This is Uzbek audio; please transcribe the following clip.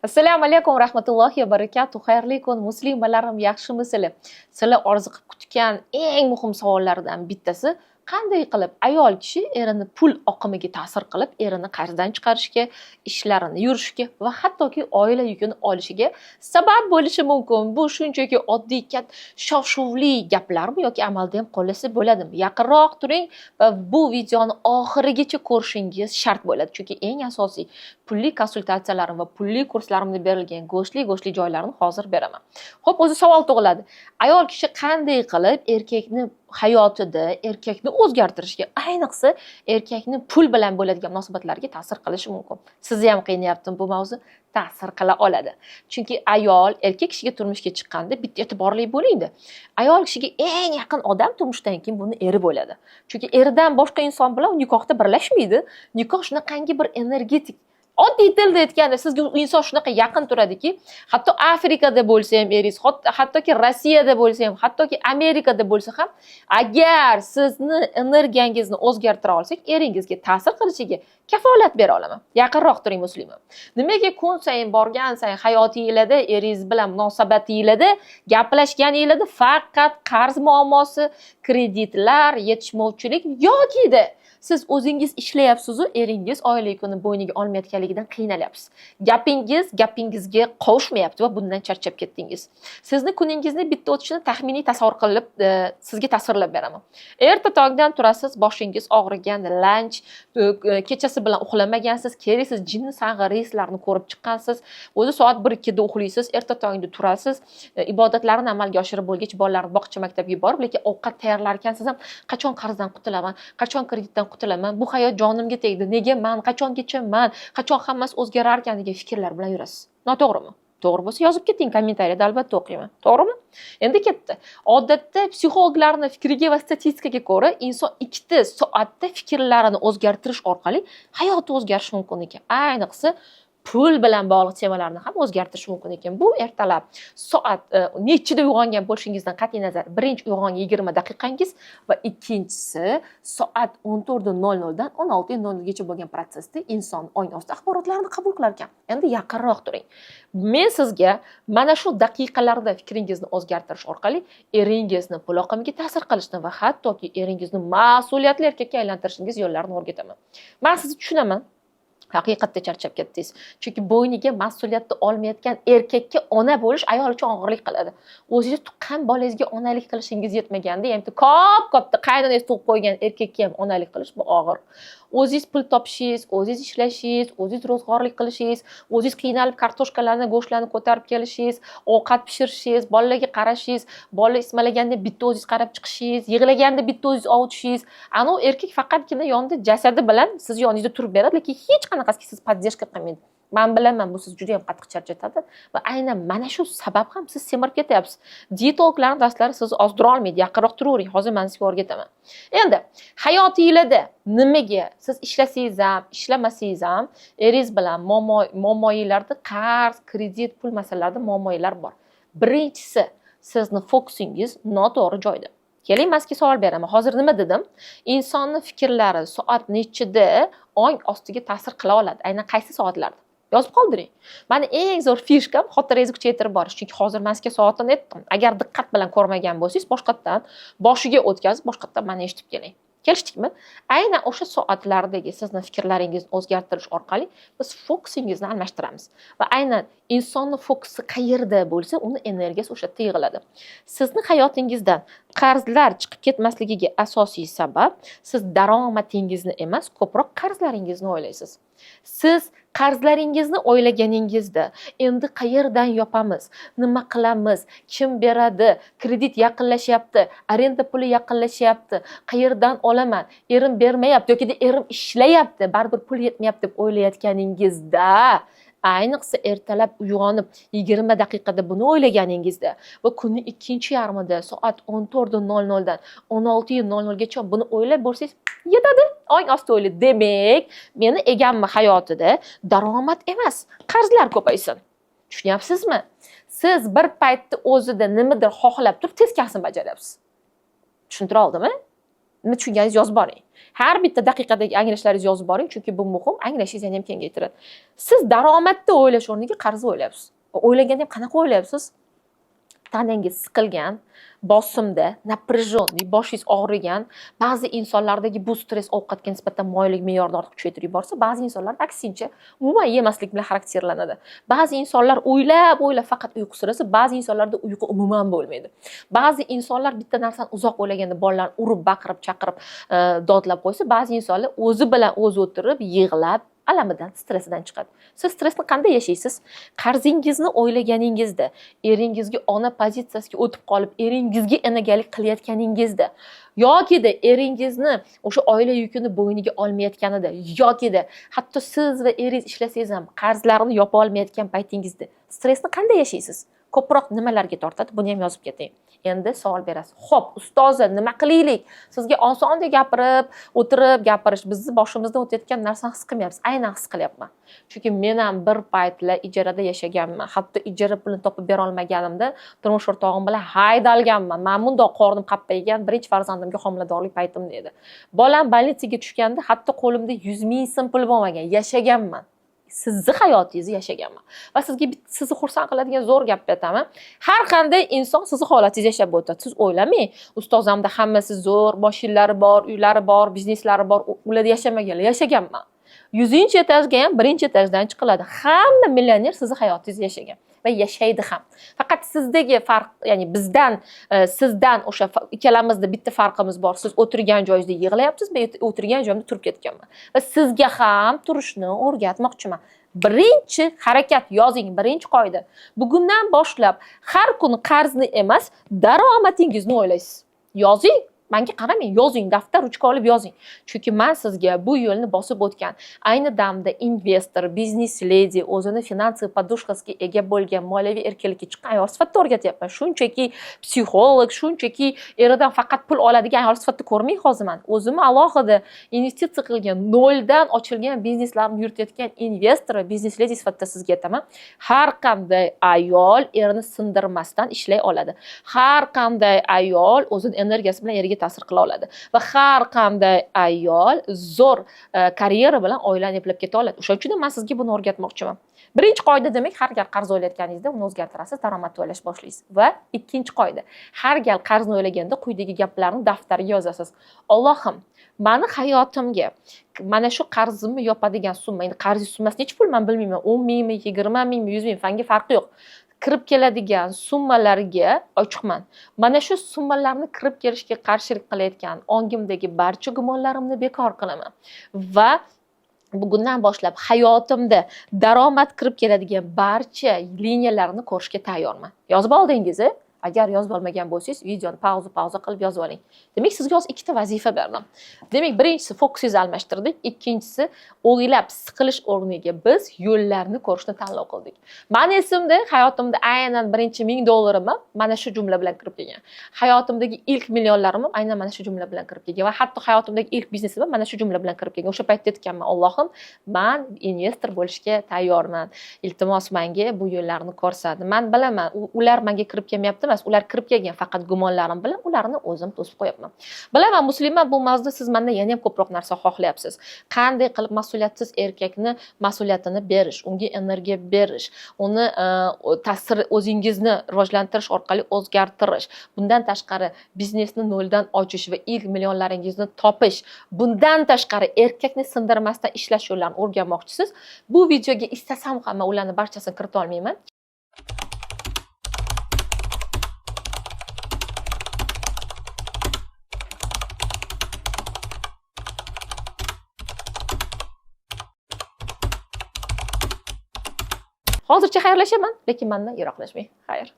Assalomu alaykum rahmatullohi va barakatuh. Xayrli kun, muslimalarim, yaxshimisizlar? Sizlar orziqib kutgan eng muhim savollardan bittasi: qanday qilib ayol kishi erini pul oqimiga ta'sir qilib, erini qarzdan chiqarishga, ishlarini yurishga va hattoki oila yukini olishiga sabab bo'lishi mumkin? Bu shunchaki oddiy shov-shuvli gaplarmi yoki amalda ham qo'llasa bo'ladimi? Yaqinroq turing va bu videoni oxirigacha ko'rishingiz shart bo'ladi, chunki eng asosiy pulli konsultatsiyalarim va pulli kurslarimda berilgan go'shtli go'shtli joylarni hozir beraman. Xo'p, o'zi savol tug'iladi: ayol kishi qanday qilib erkakni hayotida erkakni o'zgartirishga, ayniqsa erkakni pul bilan bo'ladigan munosabatlarga ta'sir qilishi mumkin? Sizni ham qiynayaptimi bu mavzu? Ta'sir qila oladi, chunki ayol erkak kishiga turmushga chiqqanda, bitta e'tiborli bo'lingda, ayol kishiga eng yaqin odam turmushdan keyin buni eri bo'ladi, chunki eridan boshqa inson bilan u nikohda birlashmaydi. Nikoh shunaqangi bir energetik, oddiy tilda aytganda, sizga u inson shunaqa yaqin turadiki, hatto Afrikada bo'lsa ham eringiz, hattoki Rossiyada bo'lsa ham, hattoki Amerikada bo'lsa ham, agar sizni energiyangizni o'zgartira olsak, eringizga ta'sir qilishiga kafolat bera olaman. Yaqinroq turing, muslima. Nimaga kun sayin borgan sayin hayotinglarda, eringiz bilan munosabatinglarda, gaplashganinglarda faqat qarz muammosi, kreditlar, yetishmovchilik yokida siz o'zingiz ishlayapsizu, eringiz oila yukini bo'yniga olmayotganligidan qiynalyapsiz, gapingiz gapingizga qovushmayapti va bundan charchab ketdingiz? Sizni kuningizni bitta o'tishini taxminiy tasavvur qilib, sizga tasvirlab beraman. Erta tongdan turasiz, boshingiz og'rigan, lanch, kechasi bilan uxlamagansiz, keraksiz jinni sang'i reyslarni ko'rib chiqqansiz, o'zi soat 1-2da uxlaysiz, erta tongda turasiz, ibodatlarni amalga oshirib bo'lgach, bolalarni bog'cha, maktabga yuborib, lekin ovqat tayyorlar ekansiz ham, qachon qarzdan qutulaman, qachon kreditdan qutulaman, bu hayot jonimga tegdi, nega man, qachongacha man, qachon hammasi o'zgararkan degan fikrlar bilan yurasiz. Noto'g'rimi? To'g'ri bo'lsa, yozib keting kommentariyada, albatta o'qiyman. To'g'rimi? Endi ketdi. Odatda psixologlarni fikriga va statistikaga ko'ra, inson 2 soatda fikrlarini o'zgartirish orqali hayoti o'zgarishi mumkin ekan. Ayniqsa pul bilan bog'liq temalarni ham o'zgartirish mumkin ekan. Bu ertalab soat nechida uyg'ongan bo'lishingizdan qat'iy nazar, birinchi uyg'ongan 20 daqiqangiz va ikkinchisi soat 14:00dan 16:00gacha bo'lgan protsessda inson ong osti axborotlarni qabul qilar ekan. Endi yaqinroq turing. Men sizga mana shu daqiqalarda fikringizni o'zgartirish orqali eringizni pul oqimiga ta'sir qilishni va hattoki eringizni mas'uliyatli erkakka aylantirishingiz yo'llarini o'rgataman. Man sizni tushunaman. Haqiqatda charchab ketdingiz, chunki bo'yniga mas'uliyatni olmayotgan erkakka ona bo'lish ayol uchun og'irlik qiladi. O'zingiz tuqqan bolangizga onalik qilishingiz yetmaganda, endi kop katta qaynonangiz tug'ib qo'ygan erkakka ham onalik qilish bu og'ir. O'zingiz pul topishingiz, o'zingiz ishlashingiz, o'zingiz ro'zg'orlik qilishingiz, o'zingiz qiynalib kartoshkalarni, go'shtlarni ko'tarib kelishingiz, ovqat pishirishingiz, bolalarga qarashingiz, bola ismalaganda bitta o'zingiz qarab chiqishingiz, yig'laganda bitta o'zingiz ovutishingiz. Anavi erkak faqatgina yonida jasadi bilan siz yoningizda turib beradi, lekin hech qanaqasiga siz поддержка qilmaydi. Man bilaman, bu sizni juda yam qattiq charchatadi va aynan mana shu sabab ham siz semirib ketyapsiz. Dietologlarni darslari sizni ozdira olmaydi. Yaqinroq turavering, hozir man sizga o'rgataman. Endi hayotinglarda nimaga siz ishlasangiz ham, ishlamasangiz ham, eringiz bilan muammolarda, qarz, kredit, pul masalalarida muammolar bor? Birinchisi, sizni fokusingiz noto'g'ri joyda. Keling, man sizga savol beraman. Hozir nima dedim? Insonni fikrlari soat nechida ong ostiga ta'sir qila oladi, aynan qaysi soatlarda? Yozib qoldiring. Mani eng zo'r фишка m xotirangizni kuchaytirib borish, chunki hozir man sizga soatini aytdim. Agar diqqat bilan ko'rmagan bo'lsangiz, boshqatdan boshiga o'tkazib, boshqatdan mani eshitib keling. Kelishdikmi? Aynan o'sha soatlardagi sizni fikrlaringizni o'zgartirish orqali biz fokusingizni almashtiramiz va aynan insonni fokusi qayerda bo'lsa, uni energiyasi o'sha yerda yig'iladi. Sizni hayotingizdan qarzlar chiqib ketmasligiga asosiy sabab: siz daromadingizni emas, ko'proq qarzlaringizni o'ylaysiz. Siz qarzlaringizni o'ylaganingizda, endi qayerdan yopamiz, nima qilamiz, kim beradi, kredit yaqinlashyapti, arenda puli yaqinlashyapti, qayerdan olaman, erim bermayapti yoki erim ishlayapti, baribir pul yetmayapti deb o'ylayotganingizda, ayniqsa ertalab uyg'onib 20 daqiqada buni o'ylaganingizda va kunni ikkinchi yarmida soat 14:00dan 16:00gacha buni o'ylab bo'lsangiz yetadi. Ong osti o'ylaydi: demak, meni egamni hayotida daromad emas, qarzlar ko'paysin. Tushunyapsizmi? Siz bir paytni o'zida nimadir xohlab turib, teskarisini bajaryapsiz. Tushuntira oldimmi? Nima tushunganingizni yozib boring. Har bitta daqiqadagi anglashlaringizni yozib boring, chunki bu muhim, anglashingizni yana ham kengaytiradi. Siz daromadni o'ylash o'rniga qarzni o'ylayapsiz. O'ylaganda ham qanaqa o'ylayapsiz? Tanangiz siqilgan, bosimda, напряженный, boshingiz og'rigan. Ba'zi insonlardagi bu stress ovqatga nisbatan moyillik me'yorini ortiq kuchaytirib yuborsa, ba'zi insonlar aksincha umuman yemaslik bilan xarakterlanadi. Ba'zi insonlar o'ylab o'ylab faqat uyqusirasa, ba'zi insonlarda uyqu umuman bo'lmaydi. Ba'zi insonlar bitta narsani uzoq o'ylaganda bolalarni urib, baqirib, chaqirib, dodlab qo'ysa, ba'zi insonlar o'zi bilan o'zi o'tirib, yig'lab, alamidan, stressidan chiqadi. Siz stressni qanday yashaysiz? Qarzingizni o'ylaganingizda, eringizga ona pozitsiyasiga o'tib qolib, eringizga enagalik qilayotganingizda, yokida eringizni o'sha oila yukini bo'yniga olmayotganida, yokida hatto siz va eringiz ishlasangiz ham qarzlarni yopa olmayotgan paytingizda stressni qanday yashaysiz? Ko'proq nimalarga tortadi? Buni ham yozib keting. Endi savol berasiz. Xo'p, ustoza, nima qilaylik? Sizga osonda gapirib, o'tirib gapirish, bizni boshimizdan o'tayotgan narsani his qilmayapsiz. Aynan his qilyapman. Chunki men ham bir paytlar ijarada yashaganman. Hatto ijara pulini topib bera olmaganimda turmush o'rtog'im bilan haydalganman. Men bundoq qornim qappaygan birinchi farzandimga homiladorlik paytimda edi. Bolam больница ga tushganda hatto qo'limda 100 ming so'm pul bo'lmagan. Yashaganman. Sizni hayotingizni yashaganman. Va sizga sizni xursand qiladigan zo'r gap aytaman. Har qanday inson sizni holatingizni yashab o'tadi. Siz o'ylamang, ustozamda hammasi zo'r, mashinalari bor, uylari bor, bizneslari bor, ularda yashamaganlar, yashaganman. 100-etajga ham birinchi etajdan chiqiladi. Hamma millioner sizni hayotingizni yashagan va yashaydi ham. Faqat sizdagi farq, ya'ni bizdan, sizdan o'sha ikkalamizda bitta farqimiz bor. Siz o'tirgan joyingizda yig'layapsiz, men o'tirgan joyimda turib ketganman. Va sizga ham turishni o'rgatmoqchiman. Birinchi harakat yozing, birinchi qoida. Bugundan boshlab har kuni qarzni emas, daromadingizni o'ylaysiz. Yozing. Menga qaramang, yozing, daftar, ruchka olib yozing. Chunki men sizga bu yo'lni bosib o'tgan, ayni damda investor, biznes ledi, o'zini finansiy подушка siga ega bo'lgan, moliyaviy erkinlikka chiqqan ayol sifatida o'rgatyapman. Shunchaki psixolog, shunchaki eridan faqat pul oladigan ayol sifatida ko'rmang hozir men. O'zimni alohida investitsiya qilgan, noldan ochilgan bizneslarimni yuritayotgan investor va biznes ledi sifatida sizga aytaman. Har qanday ayol erini sindirmasdan ishlay oladi. Har qanday ayol o'zini energiyasi bilan eriga ta'sir qila oladi va har qanday ayol zo'r karyera bilan oilani eplab keta oladi. O'shaning uchun men sizga buni o'rgatmoqchiman. Birinchi qoida demak, har gal qarz o'ylayotganingizda uni o'zgartirasiz, daromadni o'ylash boshlaysiz. Va ikkinchi qoida, har gal qarzni o'ylaganda quyidagi gaplarni daftarga yozasiz. Allohim, mani hayotimga mana shu qarzimni yopadigan summa, endi qarzingiz summasi necha pul men bilmayman, 10 mingmi, 20 mingmi, 100 ming, fanga farqi yo'q. Kirib keladigan summalarga ochiqman. Mana shu summalarni kirib kelishiga qarshilik qilayotgan ongimdagi barcha gumonlarimni bekor qilaman. Va bugundan boshlab hayotimda daromad kirib keladigan barcha liniyalarni ko'rishga tayyorman. Yozib oldingiz? Agar yozib olmagan bo'lsangiz, videoni pauza qilib yozib oling. Demak, sizga hozir ikkita vazifa berdim. Demak, birinchisi fokusingizni almashtirdik, ikkinchisi o'ylab siqilish o'rniga biz yo'llarni ko'rishni tanlov qildik. Mani esimda, hayotimda aynan birinchi ming dollarim ham mana shu jumla bilan kirib kelgan. Hayotimdagi ilk millionlarim ham aynan mana shu jumla bilan kirib kelgan va hatto hayotimdagi ilk biznesim ham mana shu jumla bilan kirib kelgan. O'sha paytda aytganman, Allohim, men investor bo'lishga tayyorman. Iltimos, menga bu yo'llarni ko'rsat. Men bilaman, ular menga kirib kelmayapti emas, ular kirib kelgan, faqat gumonlarim bilan ularni o'zim to'sib qo'yapman. Bilaman, musulmon, bu mavzuda siz mendan yana ham ko'proq narsa xohlayapsiz. Qanday qilib mas'uliyatsiz erkakni mas'uliyatini berish, unga energiya berish, uni ta'sir o'zingizni rivojlantirish orqali o'zgartirish, bundan tashqari biznesni noldan ochish va ilk millionlaringizni topish, bundan tashqari erkakni sindirmasdan ishlash yo'llarini o'rganmoqchisiz. Bu videoga istasam ham men ularni barchasini kirita olmayman. Hozircha xayrlashaman, lekin mendan yiroqlashmang. Xayr.